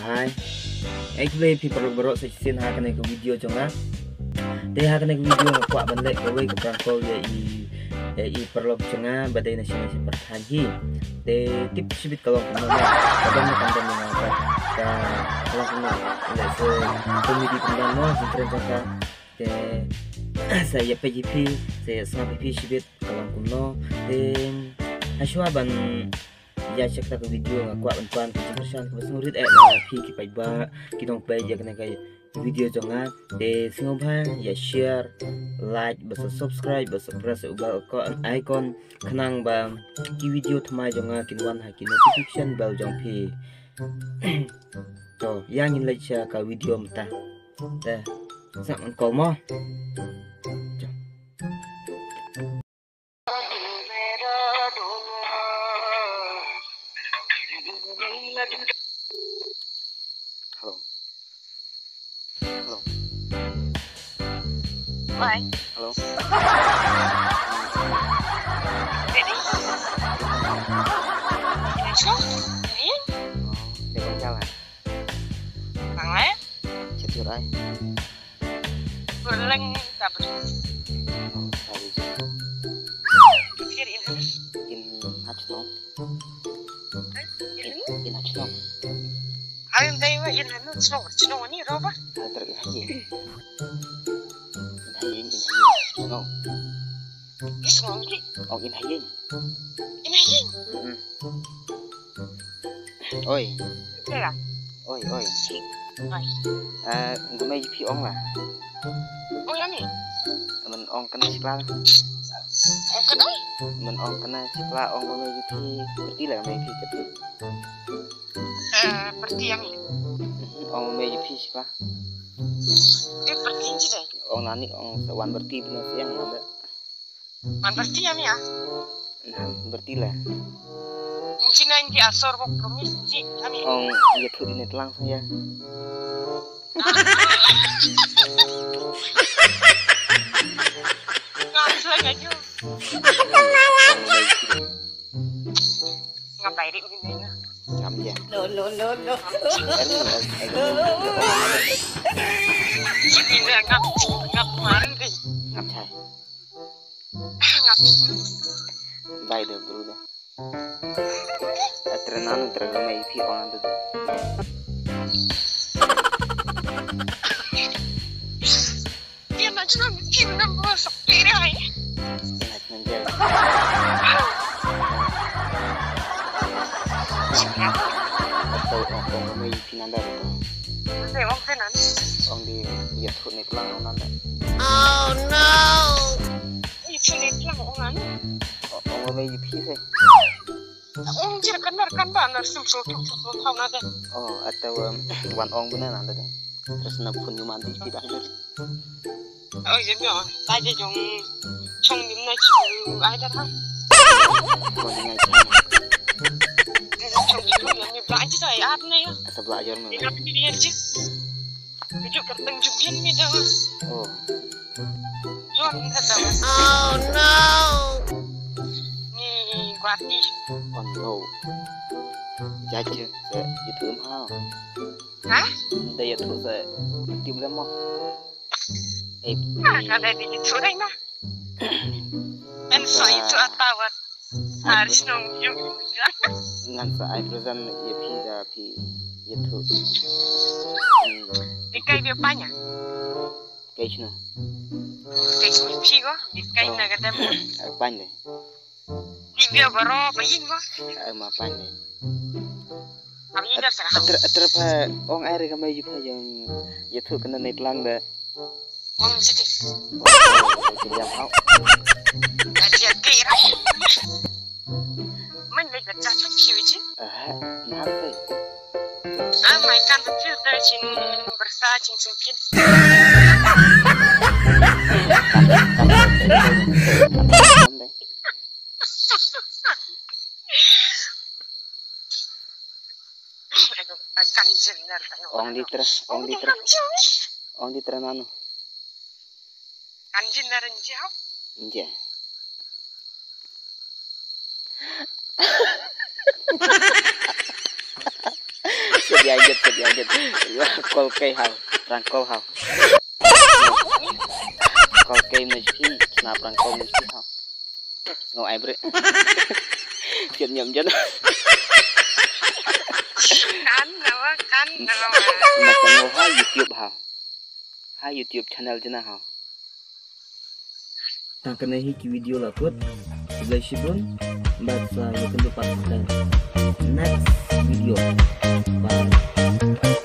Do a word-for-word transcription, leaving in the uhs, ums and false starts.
Hai. Ai khublei phi paralok baroh sa shisien ha kane ka video jong nga. Te ha kane ka video nga kwah ban leh kawei ka prank call ïa i, ïa i paralok jong nga ba dei na shnong sha pyrthei hi. Te tip shibit ka long kumno mo. Ka don na ka don na ka, ka long kumno. Leh sa comedy kumno mo, jingkren jong ka. Te sa ïa peit ïa phi, sa ïa sngap ïa phi shibit ka long kumno. Te hashwa ban ïa check ta ka video nga kwah ban pan ka jingkyrshan kaba sngewrit eh na phi ki paidbah ki nongpeit ïa kane ka video jong nga. Te sngewbha ïa share, like, bad sa subscribe, bad sa press u bell icon khnang ba ki video thymmai jong nga kin wan ha ki notification bell jong phi. To, ïa ngin leit sha ka video mynta. Te, sngap ngan call mo. Hello. Hello. Why? Hello. Ready? Ini sih? Ini? Oh, dia pakai lah. Tangan? Chat your eye. Berleng tak ber. Oh, sorry. Kiri ini. In hach no. In, in hach no. Ayun dai wa in hanu snow, snow ni roba. Atar in haying. In haying, in haying. No. Is no ni. Oh, in haying. In haying. Hmm. Oi. Kira. Oi, oi. Oi. Ah, ngumei phi ong la. Ong ya mi. Men ong kana sikla. Ong kana? Men ong kana sikla ong ngumei phi. Berti la ngumei phi kati. Eh, berti ya mi. Mhm, ong ngumei phi sikla. Eh, berti ji dai. Ong nani ong sa wan berti bina siang nanda. Wan berti ya mi ya. Nah, berti la. Inchi na inchi asor ko promise inchi kami. Ong ïathuh dine tlang sa ya. Ngam sla ngaju. Ngam bai ri ni na. Ngam ya. No, no, no, no. Sini ngam, ngam mari ri. Ngam chai. Bai da bru da. Atre nan atre mai phi ong da. Dia na jna mi phi na bru sok pere ai. Dia na jna jai. Atau ong ong mai phi nan da. Ong di ïathuh ne klang ong nan da. Oh no. Ïathuh ne klang ong nan. Ong ong mai phi se. Ong jir kan nar kan ba nar sim so tu so thaw na de. Oh, atau wan ong bina nan da de. Terus na phun yu man di phi da. Oh, ya mi. Ta je jong chong nim na chu ai da ha. Wan ngai. Chong chu ya mi bla ji sa ai ap ne ya. Asa bla jor mi. Ni na ni ji. Ju ka tang ju bien mi da. Oh. Jon da da. Oh no. Ni kwati. Oh no. Jaje se itu ha. Ha? Da ïathuh sa tim lem mo. Eh. Ah, ka da di ïathuh dai na. En sa ïathuh atawa. Ar shnong ïu. Ngan sa ai present ïa phi da phi ïathuh. Di kai bia panya. Kai shno. Kai shno phi ko. Di kai na ka dem. Panya. Di bia baro ba yin ko. Ma panya. Atra, atra pa ong ai re ka mai ju pa jong ïathuh kana ne tlang da. Ong ji de. Ong ji de hau. Ka ji ke ra. Man le ka cha chuk shi ji. Ah, na pe. Ah, mai kan tu da chin bersa chin chin chin. Ong di tra, ong di tra. Ong di tra nanu. Kan jin na ren jao. Nje. Ïa jit, ïa jit. Call kei haw. Prank call haw. Call kei mesti, sna prank call mesti haw. Ngo ai bre. Siap nyam jan. Kan nawa, kan nawa. Masa ngo ha YouTube haw. Ha YouTube channel jana haw. Tang kane hi ki video la kut. Khublei shibun. Bad sa ïa kynduh pat ha next video. Bye.